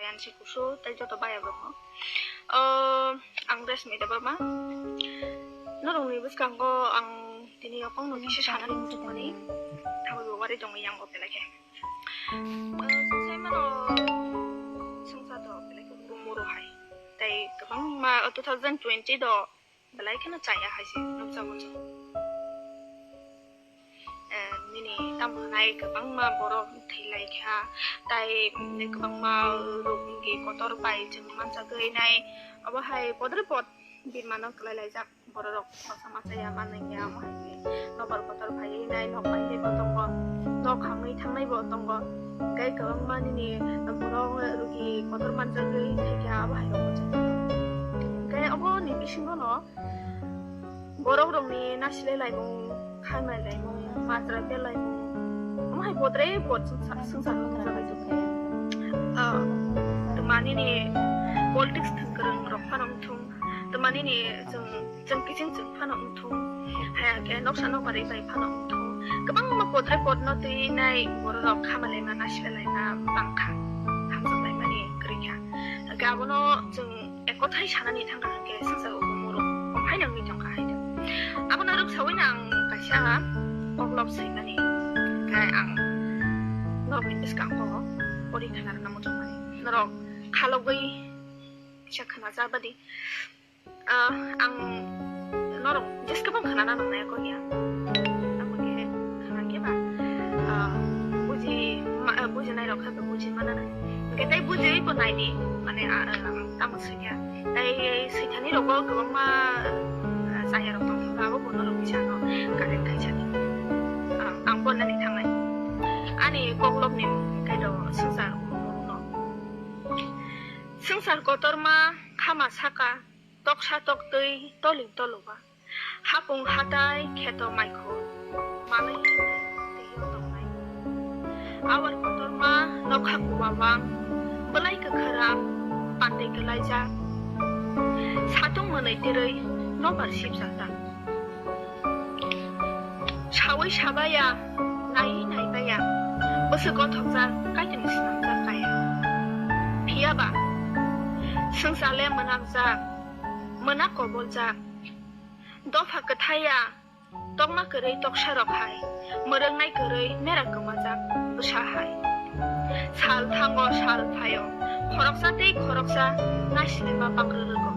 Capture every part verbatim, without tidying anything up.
Yansi kusu tei joto baya borokno. O, ang Resmi Debbarma. Norokni bwskango ang tini o kokno kisa sana muchungmani. Abo bo wari tongo yango belai khe. O, chwng sai mano, chwngsa do belai khe moro hai. Tei kwbangma o two thousand twenty do belai kheno chaya hai se nukjago chwng. Eh, nini tamo hwnai kwbangma borok thwi lai kha, tai, mm, kwbangma rok wngwi kotor bai chwng manjagwi nai. Obo hai podre pod birmano kwlai laijak bororok kosa masa ya manwi ya, omo hai khe nokbar kotor phaiwi nai, nok bai tei bo tongo, nok hamwi thangnai bo tongo, tei kwbangma nini borok rugi kotor manjagwi thai kha, abo hai rok. Hwnkhe obo ni bisingo no borok rokni nasilai laimung, khanai laimung, majra belaimung, omo hai bodre bod swngsa-, swngchar nukjago. Ah, twma nini politics thwngkwrwng rok phano wngthung, twma nini chwng, chwng kiching chwng phano wngthung, haya khe noksa nokbarwi bai phano wngthung, kwbangma bodre bodno twi nai bororok khamalaima, nasilalaima bangkha, hamjaklaimani kwrwikha. Hwnkhe abono chwng ekothai sanani thangkha hwnkhe swngchar o moro haino wngwi tongkha hai. Abono rwksaui no ang kaisa koklop swimani, hwnkhe ang norokni bwskango pori khna rwna muchungmani. Norok khalogwi kisa khna cha badi. Ah, ang norok jeskhe bang khna na nang nai kok ya. Amo khe khna khe ba, ah, buji ma-, ah, buji nai rok khe buji mana nai. Hwnkhe tei bujiwi bo nai di, mane, ah, ah, tamo swikha. Tei swithani rogo kwbangma, ah, chaya rok tong khe ba, abo bo norok bisa no connect khai sa di. Ah, ang pon nani thangnai. Ani koklop ni mung khe do swngchar no. Swngchar kotorma khama saka, toksa toktwi toling toloba, hapung hatai kheto maikhu, manwi twiyo tongnai. Awar kotorma nokha kubabang, bwlai kwkhwrang, pantwi kwlaijak, satung mwnwi twrwi nobar sibjak ta. Saui sabaya, naiwi naibaya, bwswk gothokjak, Kaitorni swnamjak kaya. Phiya ba, swngchar le mwnakjak, mwnak koboljak, dopha kwthaiya, tokma kwrwi toksarok hai, mwrwknai kwrwi mera kwmajak bwsa hai. Sal thango, sal phaio, khoroksa tei khoroksa naisinaima bangrwrwgo.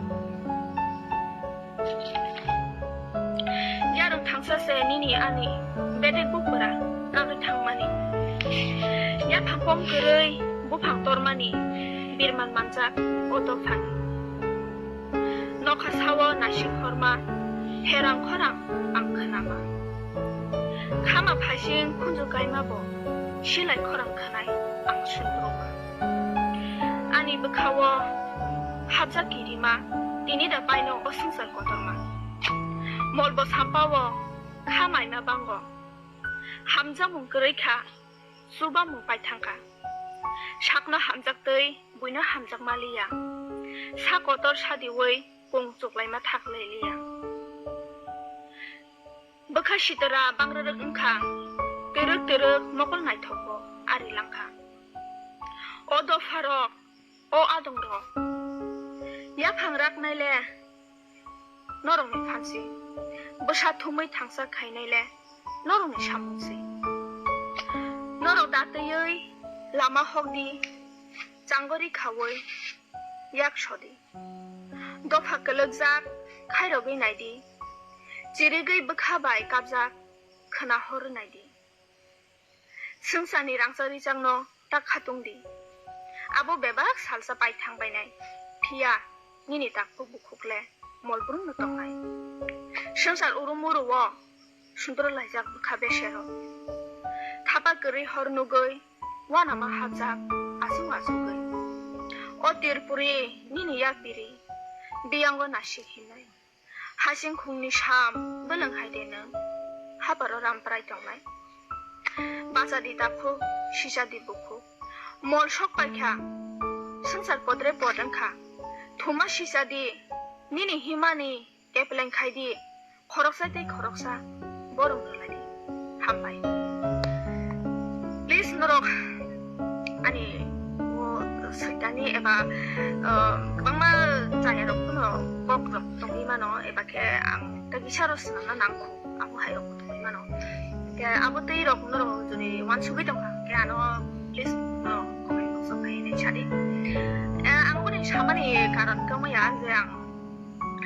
Yarwng thangsa se nini ani bedek bupura kagwi thangmani. Yaphang kom kwrwi buphang tormani birman manjak o dophani. Nokha sao naising horma, pherang khorang ang khnama. Khama phaising khunju kaima bo, silai khorang khnai ang sundruma. Ani bwkhao hapjak kirima, tini da paino o swngchar kotorma. Molbo sampao kha maima bango. Hamjakmung kwrwi kha, chubamung pai thangkha. Sakno hamjak twi buino hamjak maliya. Sa kotor sadiwi kung chuklaima thaklai liya. Bwkha sitra bangrwrwk wngkha, twrwk twrwk mokol naithokbo ari langkha. O dopharok, o adongrok, yaphang raknai le norokni phansi, bwsa thumwi thangsa khainai le norokni samung si. Norok da twiwi lama hokdi, changori khaui yak sodi. Dopha kwlwkjak khairogwi naidi, chirigwi bwkha bai kapjak khwna hor naidi. Swngcharni rangchak richakno ta khatung di. Abo bebak salsa pai thang bainai, phiya nini takhuk bukhuk le mol brumno tongnai. Swngchar urum uro-o sundro laijak bwkha besero. Thapa kwrwi hor nugwi uanama hapjak aswk aswkgwi. O Tirpuri nini yapiri biyango nasik hinwi. Hasing khungni sam bwlwng hai de nwng haparo ramprai tongnai. Bachadi takhuk, sisadi bukhuk. Mol sok paikha, swngchar podre pod wngkha. Thuma sisadi, nini himani kepleng khaidi, khoroksa tei khoroksa borom rwlaidi. Hambai. Please norok ani o soitani eba, ah, kwbangma chaya rok phano kok rok tongwi mano, eba khe ang tei bisa rok swnamna nangkho, abo hai rok tongwi mano. Khe abo tei rok norok jodi uansugwi tongkha, khe ano please norok comment box o phai nai sadi. Eh, ang boni samani karon khe wngya je ang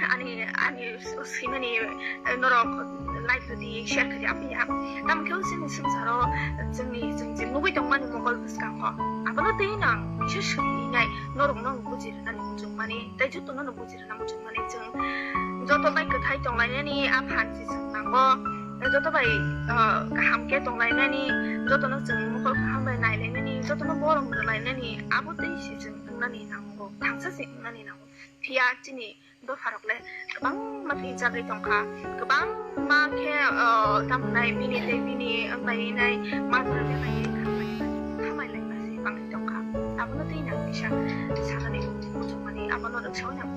ani, ani swimani, eh, norok like rwdi, share khaidi, abo ya. Tamo khe chini swngcharo chwngni, chwng je nugwi tongmani mokol bwskango, abono tei no ang kisa swinai norokno buji rwnani muchungmani tei jotono no buji rwna muchungmani. Chwng joto bai kwthai tonglainani a phan si chwng nango, tei joto bai, ah, kaham khe tonglainani, jotono chwng mokol kaham bai nailainani, jotono borom rwlainani, abo tei si chwng wngnani nango, thangsa se wngnani nango. Phiya chini dopharok le kwbangma phinjagwi tongkha, kwbangma khe, o, tamo nai bini tei bini wnglainai, marmara belai khamai, khamai laima se bangwi tongkha. Abono tei nang kisa sanani muchungmani, abono rwksaui nang